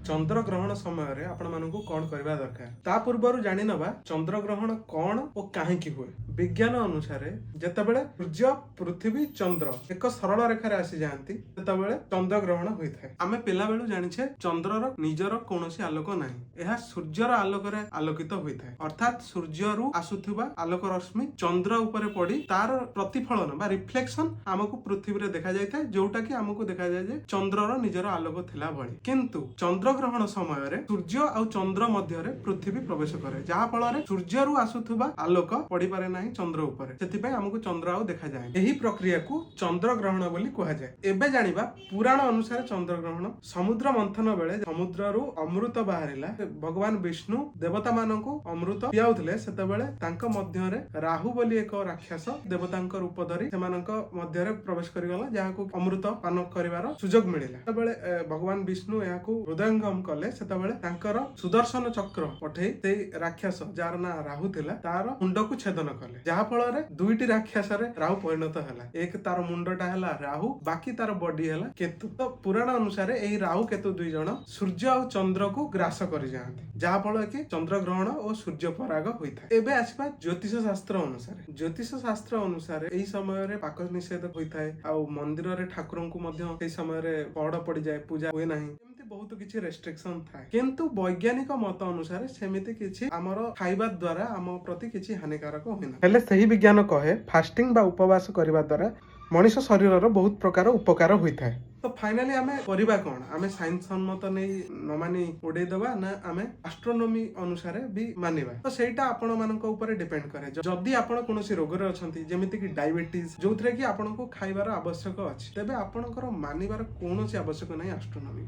ଚନ୍ଦ୍ରଗ୍ରହଣ ସମୟରେ ଆପଣମାନଙ୍କୁ କଣ କରିବା ଦରକାର। ତା ପୂର୍ବରୁ ଜାଣିନେବା ଚନ୍ଦ୍ରଗ୍ରହଣ କଣ ଓ କାହିଁକି ହୁଏ। ବିଜ୍ଞାନ ଅନୁସାରେ ଯେତେବେଳେ ସୂର୍ଯ୍ୟ, ପୃଥିବୀ, ଚନ୍ଦ୍ର ଏକ ସରଳ ରେଖାରେ ଆସିଯାଆନ୍ତି, ସେତେବେଳେ ଚନ୍ଦ୍ରଗ୍ରହଣ ହୋଇଥାଏ। ଆମେ ପିଲାବେଳୁ ଜାଣିଛେ, ଚନ୍ଦ୍ରର ନିଜର କୌଣସି ଆଲୋକ ନାହିଁ। ଏହା ସୂର୍ଯ୍ୟର ଆଲୋକରେ ଆଲୋକିତ ହୋଇଥାଏ। ଅର୍ଥାତ୍ ସୂର୍ଯ୍ୟରୁ ଆସୁଥିବା ଆଲୋକ ରଶ୍ମି ଚନ୍ଦ୍ର ଉପରେ ପଡି ତାର ପ୍ରତିଫଳନ ବା ରିଫ୍ଲେକ୍ସନ ଆମକୁ ପୃଥିବୀରେ ଦେଖାଯାଇଥାଏ, ଯୋଉଟା କି ଆମକୁ ଦେଖାଯାଏ ଯେ ଚନ୍ଦ୍ରର ନିଜର ଆଲୋକ ଥିଲା ଭଳି। କିନ୍ତୁ ଚନ୍ଦ୍ରଗ୍ରହଣ ସମୟରେ ସୂର୍ଯ୍ୟ ଆଉ ଚନ୍ଦ୍ର ମଧ୍ୟରେ ପୃଥିବୀ ପ୍ରବେଶ କରେ, ଯାହା ଫଳରେ ସୂର୍ଯ୍ୟରୁ ଆସୁଥିବା ଆଲୋକ ପଡିପାରେ ନାହିଁ ଚନ୍ଦ୍ର ଉପରେ। ସେଥିପାଇଁ ଆମକୁ ଚନ୍ଦ୍ର ଆଉ ଦେଖାଯାଏ। ଏହି ପ୍ରକ୍ରିୟାକୁ ଚନ୍ଦ୍ରଗ୍ରହଣ ବୋଲି କୁହାଯାଏ। ଏବେ ଜାଣିବା ପୁରାଣ ଅନୁସାରେ ଚନ୍ଦ୍ରଗ୍ରହଣ। ସମୁଦ୍ର ମନ୍ଥନ ବେଳେ ସମୁଦ୍ରରୁ ଅମୃତ ବାହାରିଲା। ଭଗବାନ ବିଷ୍ଣୁ ଦେବତା ମାନଙ୍କୁ ଅମୃତ ପିଆଉଥିଲେ। ସେତେବେଳେ ତାଙ୍କ ମଧ୍ୟରେ ରାହୁ ବୋଲି ଏକ ରାକ୍ଷସ ଦେବତାଙ୍କ ରୂପ ଧରି ସେମାନଙ୍କ ମଧ୍ୟରେ ପ୍ରବେଶ କରିଗଲା, ଯାହାକୁ ଅମୃତ ପାନ କରିବାର ସୁଯୋଗ ମିଳିଲା। ସେତେବେଳେ ଭଗବାନ ବିଷ୍ଣୁ ଏହାକୁ ହୃଦୟଙ୍ଗମ କଲେ। ସେତେବେଳେ ତାଙ୍କର ସୁଦର୍ଶନ ଚକ୍ର ପଠେଇ ସେଇ ରାକ୍ଷସ, ଯାହାର ନାଁ ରାହୁ ଥିଲା, ତାର ମୁଣ୍ଡକୁ ଛେଦନ କଲେ, ଯାହା ଫଳରେ ଦୁଇଟି ରାକ୍ଷସରେ ରାହୁ ପରିଣତ ହେଲା। ଏକ ତାର ମୁଣ୍ଡଟା ହେଲା ରାହୁ, ବାକି ତାର ବଡି ହେଲା କେତୁ। ତ ପୁରାଣ ଅନୁସାରେ ଏହି ରାହୁ କେତୁ ଦୁଇ ଜଣ ସୂର୍ଯ୍ୟ ଆଉ ଚନ୍ଦ୍ରକୁ ଗ୍ରାସ କରିଯାଆନ୍ତି, ଯାହା ଫଳରେ କି ଚନ୍ଦ୍ରଗ୍ରହଣ ଓ ସୂର୍ଯ୍ୟ ପରାଗ ହୋଇଥାଏ। ଏବେ ଆସିବା ଜ୍ୟୋତିଷ ଶାସ୍ତ୍ର ଅନୁସାରେ। ଜ୍ୟୋତିଷ ଶାସ୍ତ୍ର ଅନୁସାରେ ଏହି ସମୟରେ ପାକ ନିଷେଧ ହୋଇଥାଏ ଆଉ ମନ୍ଦିରରେ ଠାକୁରଙ୍କୁ ମଧ୍ୟ ସେଇ ସମୟରେ ପହଡ ପଡିଯାଏ, ପୂଜା ହୁଏ ନାହିଁ। ଏମିତି ବହୁତ କିଛି ରେଷ୍ଟ୍ରିକ୍ସନ ଥାଏ। କିନ୍ତୁ ବୈଜ୍ଞାନିକ ମତ ଅନୁସାରେ ସେମିତି କିଛି ଆମର ଖାଇବା ଦ୍ୱାରା ଆମ ପ୍ରତି କିଛି ହାନିକାରକ ହୁଏ। ହେଲେ ସେହି ବିଜ୍ଞାନ କହେ, ଫାଷ୍ଟିଂ ବା ଉପବାସ କରିବା ଦ୍ୱାରା ମଣିଷ ଶରୀରର ବହୁତ ପ୍ରକାର ଉପକାର ହୋଇଥାଏ। ତ ଫାଇନାଲି ଆମେ କରିବା କଣ? ଆମେ ସାଇନ୍ସ ସମ୍ମତ ନେଇ ନ ମାନି ଉଡେଇଦବା, ନା ଆମେ ଆଷ୍ଟ୍ରୋନୋମି ଅନୁସାରେ ବି ମାନିବା? ତ ସେଇଟା ଆପଣ ମାନଙ୍କ ଉପରେ ଡିପେଣ୍ଡ କରେ। ଯଦି ଆପଣ କୌଣସି ରୋଗରେ ଅଛନ୍ତି, ଯେମିତି କି ଡାଇବେଟିସ୍, ଯୋଉଥିରେ କି ଆପଣଙ୍କୁ ଖାଇବାର ଆବଶ୍ୟକ ଅଛି, ତେବେ ଆପଣଙ୍କର ମାନିବାର କୌଣସି ଆବଶ୍ୟକ ନାହିଁ ଆଷ୍ଟ୍ରୋନୋମି।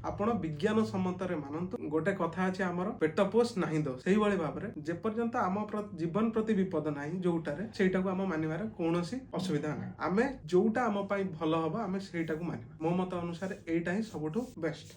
ଆପଣ ବିଜ୍ଞାନ ସମ୍ମତରେ ମାନନ୍ତୁ। ଗୋଟେ କଥା ଅଛି ଆମର, ପେଟ ପୋଷ ନାହିଁ ଦୋଷ। ସେଇଭଳି ଭାବରେ ଯେପର୍ଯ୍ୟନ୍ତ ଆମ ଜୀବନ ପ୍ରତି ବିପଦ ନାହିଁ ଯୋଉଟାରେ, ସେଇଟାକୁ ଆମ ମାନିବାର କୌଣସି ଅସୁବିଧା ନାହିଁ। ଆମେ ଯୋଉଟା ଆମ ପାଇଁ ଭଲ ହବ, ଆମେ ସେଇଟାକୁ ମାନିବା। ମୋ ମତ ଅନୁସାରେ ଏଇଟା ହିଁ ସବୁଠୁ ବେଷ୍ଟ।